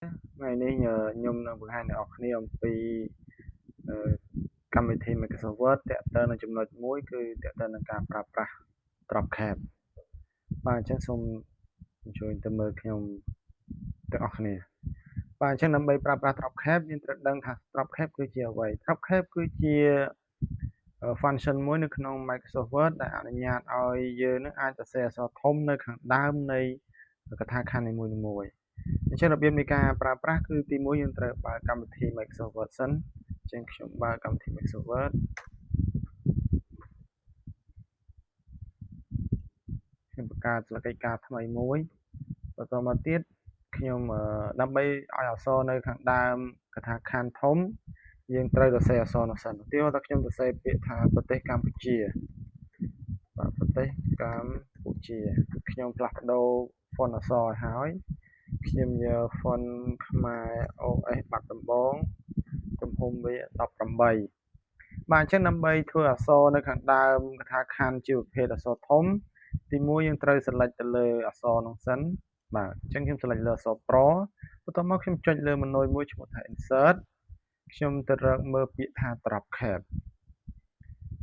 ថ្ងៃនេះខ្ញុំនឹងបង្ហាញអ្នកនរគ្នាអំពីកម្មវិធី Microsoft Word ទាក់ទងនឹងចំណុចមួយគឺទាក់ទងនឹងការប្រើប្រាស់ Drop Cap។ បាទអញ្ចឹងសូមអញ្ជើញទៅមើលខ្ញុំទាំងអស់គ្នាបាទអញ្ចឹងដើម្បីប្រើប្រាស់ Drop Cap យើងត្រូវដឹងថា Drop Cap គឺជាអ្វី។ Drop Cap គឺជា function មួយនៅក្នុង Microsoft Word ដែលអនុញ្ញាតឲ្យយើងនឹងអាចសរសេរអក្សរធំនៅខាងដើមនៃកថាខណ្ឌនីមួយៗអញ្ចឹងរបៀបនៃការប្រើប្រាស់គឺទីមួយយើងត្រូវបើកកម្មវិធី Microsoft Word សិនអញ្ចឹងខ្ញុំបើកកម្មវិធី Microsoft Word ខ្ញុំបង្កើតសកិច្ចការថ្មីមួយបន្តមកទៀតខ្ញុំដើម្បីឲ្យអក្សរនៅខាងដើមកថាខណ្ឌធំយើងត្រូវសរសេរអក្សរនោះសិនឧទាហរណ៍ថាខ្ញុំសរសេរពាក្យថាប្រទេសកម្ពុជាបាទប្រទេសកម្ពុជាខ្ញុំផ្លាស់ប្ដូរ font អក្សរឲ្យហើយខ្ញុំយក font ខ្មែរ OS បាត់ដំបងទំហំវា18បាទអញ្ចឹងដើម្បីធ្វើអក្សរនៅខាងដើមកថាខណ្ឌជាប្រភេទអក្សរធំទីមួយយើងត្រូវ select ទៅលើអក្សរនោះសិនបាទអញ្ចឹងខ្ញុំ select លើអក្សរ Pro បន្ទាប់មកខ្ញុំចុចលើ menu មួយឈ្មោះថា insert ខ្ញុំទៅរកមើលពាក្យថា drop cap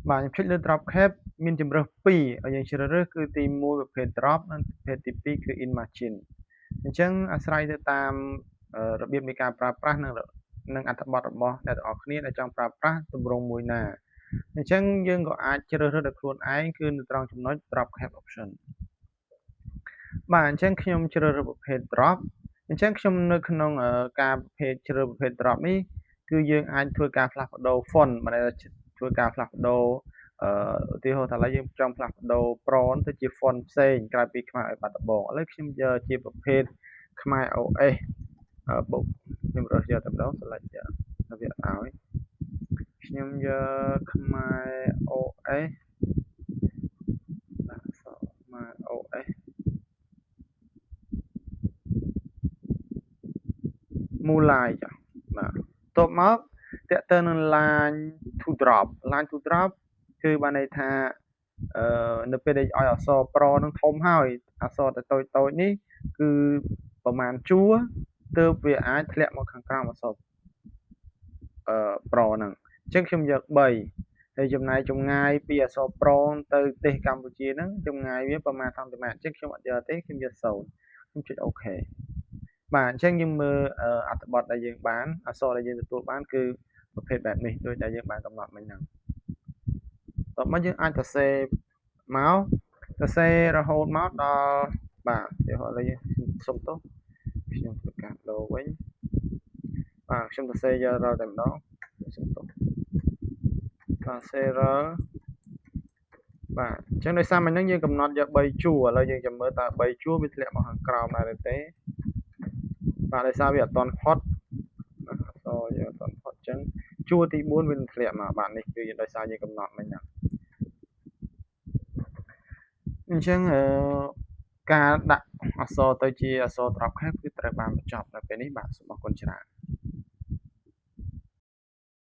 បាទខ្ញុំចុចលើ drop cap មានជម្រើស2ឲ្យយើងជ្រើសរើសគឺទី1ប្រភេទ drop និងប្រភេទទី2គឺ in margin អញ្ចឹងអាស្រ័យទៅតាមរបៀបនៃការប្រើប្រាស់និងនិងអត្ថបទរបស់អ្នកទាំងអស់គ្នាដែលចង់ប្រើប្រាស់ទម្រង់មួយណាអញ្ចឹងយើងក៏អាចជ្រើសរើសដោយខ្លួនឯងគឺនៅត្រង់ចំណុច drop cap option បាទអញ្ចឹងខ្ញុំជ្រើសរើសប្រភេទ drop អញ្ចឹងខ្ញុំនៅក្នុងការប្រភេទជ្រើសប្រភេទ drop នេះគឺយើងអាចធ្វើការផ្លាស់ប្ដូរ font មានន័យថាធ្វើការផ្លាស់ប្ដូរអឺឧទាហរណ៍ថាឥឡូវយើងចង់ផ្លាស់ប្ដូរ font ទៅជា font ផ្សេងក្រៅពីខ្មែរឲ្យបាត់ដំបងឥឡូវខ្ញុំយកជាប្រភេទខ្មែរ OS បុកខ្ញុំរើសយកតែម្ដង select យកវាឲ្យខ្ញុំយកខ្មែរ OS ដាក់អក្សរខ្មែរ OS មូឡាយចាបាទតបមកតកទៅនឹង line to drop line to drop គឺបានន័យថាអឺនៅពេលដែលឲ្យអក្សរប្រនឹងធំហើយអក្សរតូចតូចនេះគឺប្រមាណជួរទើបវាអាចធ្លាក់មកខាងក្រោមអក្សរអឺប្រហ្នឹងអញ្ចឹងខ្ញុំយក3ហើយចំណាយចម្ងាយពីអក្សរប្រទៅប្រទេសកម្ពុជាហ្នឹងចម្ងាយវាប្រមាណសង់ទីម៉ែត្រអញ្ចឹងខ្ញុំអត់យកទេខ្ញុំយក0ខ្ញុំចុច OK បាទអញ្ចឹងយើងមើលអត្ថបទដែលយើងបានអក្សរដែលយើងទទួលបានគឺប្រភេទបែបនេះដូចដែលយើងបានកំណត់មិញហ្នឹងតបមកយើងអាចសរសេរមកសរសេររហូតមកដល់បាទឧទាហរណ៍ឥឡូវយើងសុំទោសខ្ញុំធ្វើការដូរវិញបាទខ្ញុំសរសេរយករតែម្ដងសុំទោសបាទ server បាទអញ្ចឹងដោយសារមិញហ្នឹងយើងកំណត់យក3ជួរឥឡូវយើងចាំមើលតើ3ជួរវាធ្លាក់មកខាងក្រោមដែរទេបាទដោយសារវាអត់ទាន់ផុតអក្សរយើងអត់ទាន់ផុតអញ្ចឹងជួរទី4វានឹងធ្លាក់មកបាទនេះគឺដោយសារយើងកំណត់មិញហ្នឹងអញ្ចឹងអឺការដាក់អក្សរទៅជាអក្សរ drop cap គឺត្រូវបានបញ្ចប់នៅពេលនេះបាទសូមអរគុណច្រើន។